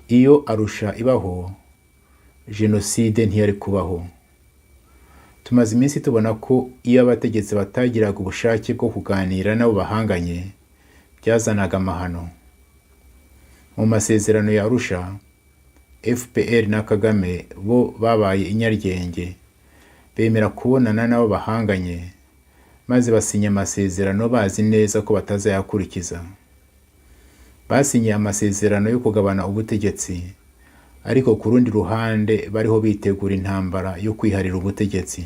Iyo Arusha ibaho, jenoside ntiyari kubaho. Tumaze iminsi tubona ko iyo abategetsi batagiraga ubushake bwo kuganira n'abo bahanganye, byazanaga amahano. Mu masezerano ya Arusha, FPR na Kagame bo babaye inyaryenge, bemera kubonana n'abo bahanganye, maze basinya amasezerano bazi neza ko batazayakurikiza. Basinye amasezerano yo kugabana ubutegetsi, ariko ku rundi ruhande bariho bitegura intambara yo kwiharira ubutegetsi.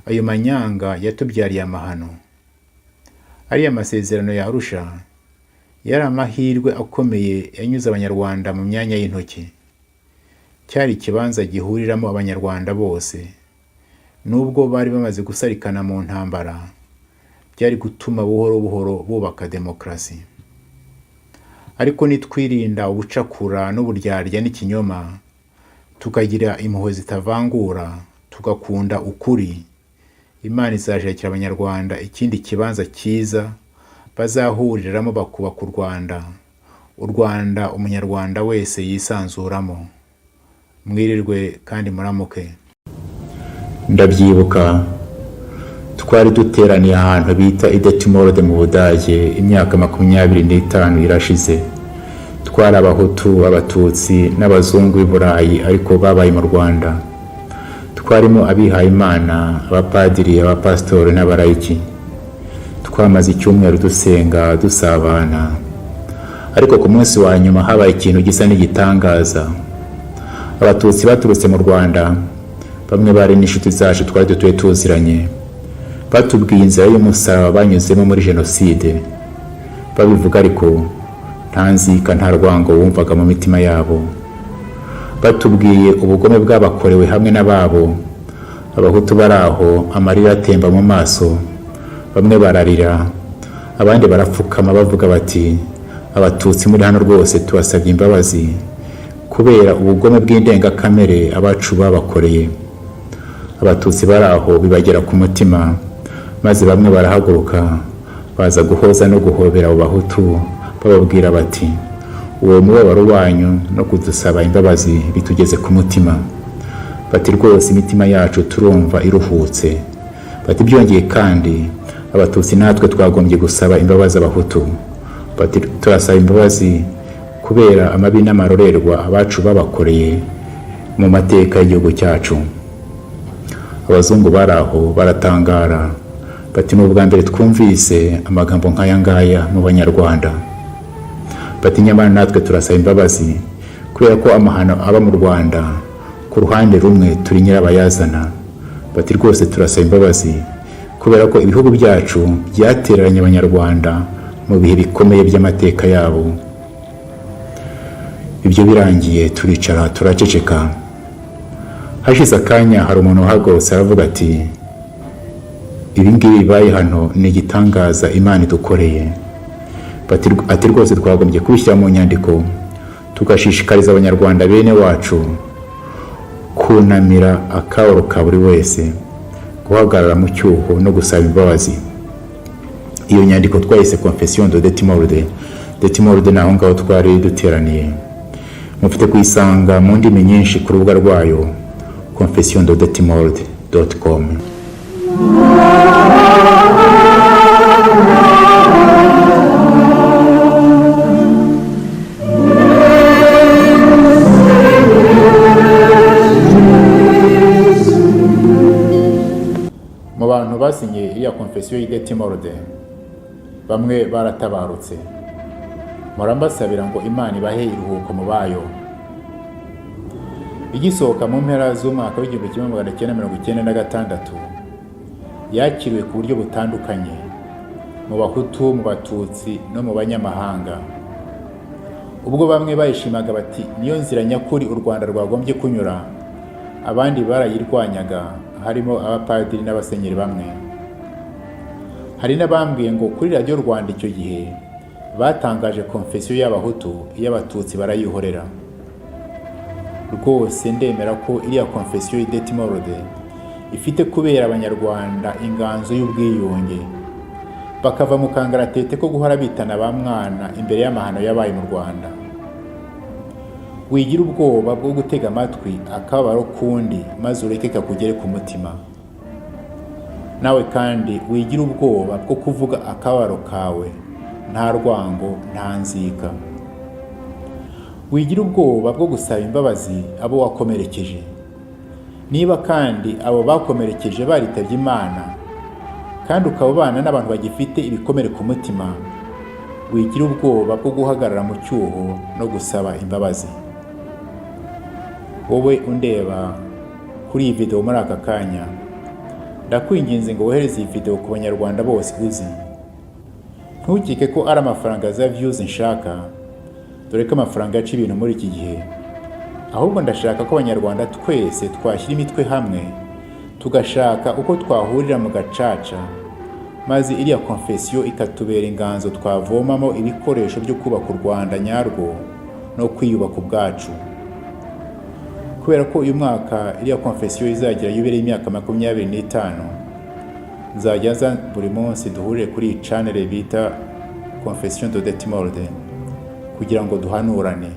Ayo manyanga yatubyariye amahano. Ariya masezerano ya Arusha yari amahirwe akomeye yanyuze Abanyarwanda mu myanya y'intoki. Cyari ikibanza gihuriramo Abanyarwanda bose. Nubwo bari bamaze gusarikana mu ntambara, byari gutuma buhoro buhoro bubaka demokarasi. Ariko nitwirinda ubucakura n'uburyarya n'ikinyoma, tukagira impuhwe zitavangura, tugakunda ukuri, Imana izashakira Abanyarwanda ikindi kibanza cyiza bazahuriramo bakubaka u Rwanda, u Rwanda Umunyarwanda wese yisanzuramo. Mwirirwe kandi muramuke. Ndabyibuka, twari duteraniye ahantu bita i Detmold mu Budage. Imyaka 25 irashize. Twari Abahutu, Abatutsi n'abazungu b'i Burayi ariko babaye mu Rwanda. Twarimo abihayimana, abapadiri, abapasitori n'abarayiki. Twamaze icyumweru dusenga, dusabana, ariko ku munsi wa nyuma habaye ikintu gisa n'igitangaza. Abatutsi baturutse mu Rwanda, bamwe bari n'inshuti zacu twari dutuye tuziranye, batubwiye inzira y'umusaraba banyuzemo muri jenoside. Babivuga ariko nta nzika, nta rwango wumvaga mu mitima yabo. Batubwiye ubugome bwabakorewe hamwe n'ababo. Abahutu bari aho, amarira atemba mu maso, bamwe bararira, abandi barapfukama, bavuga bati: "Abatutsi muri hano rwose tubasabye imbabazi kubera ubugome bw'indengakamere abacu babakoreye." Abatutsi bari aho bibagera ku mutima, maze bamwe barahaguruka baza guhoza no guhobera abo Bahutu, bababwira bati: "Uwo mubabaro wanyu no kudusaba imbabazi bitugeze ku mutima." Bati: "Rwose imitima yacu turumva iruhutse." Bati: "Byongeye kandi, Abatutsi natwe twagombye gusaba imbabazi Abahutu." Bati: "Turasaba imbabazi kubera amabi n'amarorerwa abacu babakoreye mu mateka y'igihugu cyacu." Abazungu bari aho baratangara, bati: "Ni ubwa mbere twumvise amagambo nk'aya ngaya mu Banyarwanda." Bati: "Nyamara natwe turasaba imbabazi kubera ko amahano aba mu Rwanda, ku ruhande rumwe turi nyirabayazana." Bati: "Rwose turasaba imbabazi kubera ko ibihugu byacu byatereranye Abanyarwanda mu bihe bikomeye by'amateka yabo." Ibyo birangiye turicara, turaceceka. Hashize akanya hari umuntu wahagurutse aravuga ati: "Ibi ngibi bibaye hano ni igitangaza Imana idukoreye." Ati: "Rwose twagombye kubishyira mu nyandiko, tugashishikariza Abanyarwanda bene wacu kunamira akababaro ka buri wese, guhagarara mu cyuho no gusaba imbabazi." Iyo nyandiko twayise Confession de Detmold. Detmold ni aho ngaho twari duteraniye. Mufite kuyisanga mu ndimi nyinshi ku rubuga rwayo, confessiondedetmold.com. Mu bantu basinye iriya Confession y'i Detmold, bamwe baratabarutse. Murambasabira ngo Imana ibahe iruhuko mu bayo. Igisohoka mu mpera z'umwaka w'1996, yakiriwe ku buryo butandukanye mu Bahutu, mu Batutsi no mu banyamahanga. Ubwo bamwe bayishimaga bati: "Niyo nzira nyakuri u Rwanda rwagombye kunyura," abandi barayirwanyaga, harimo abapadiri n'abasenyeri bamwe. Hari n'abambwiye ngo kuri Radiyo Rwanda icyo gihe batangaje Confession y'Abahutu, iy'Abatutsi barayihorera. Rwose ndemera ko iriya Confession y'i Detmold ifite kubera Abanyarwanda inganzo y'ubwiyunge, bakava mu kangaratete ko guhora bitana ba mwana imbere y'amahano yabaye mu Rwanda. Wigira ubwoba bwo gutega amatwi akababaro k'undi maze ureke kakugere ku mutima. Nawe kandi wigira ubwoba bwo kuvuga akababaro kawe, nta rwango, nta nzika. Wigira ubwoba bwo gusaba imbabazi abo wakomerekeje. Niba kandi abo bakomerekeje baritabye Imana, kandi ukaba ubana n'abantu bagifite ibikomere ku mutima, wigira ubwoba bwo guhagarara mu cyuho no gusaba imbabazi. Wowe undeba kuri iyi video muri aka kanya, ndakwinginze ngo wohereze iyi video ku Banyarwanda bose uzi. Ntukeke ko ari amafaranga za views nshaka, dore ko amafaranga aca ibintu muri iki gihe. Ahubwo ndashaka ko Abanyarwanda twese twashyira imitwe hamwe, tugashaka uko twahurira mu gacaca, maze iriya confession ikatubera inganzo twavomamo ibikoresho byo kubaka u Rwanda nyarwo no kwiyubaka ubwacu. Kubera ko uyu mwaka iriya confession izagira yubile y'imyaka 25, nzajya nza buri munsi duhurire kuri iyi channel bita Confession de Detmold kugira ngo duhanurane.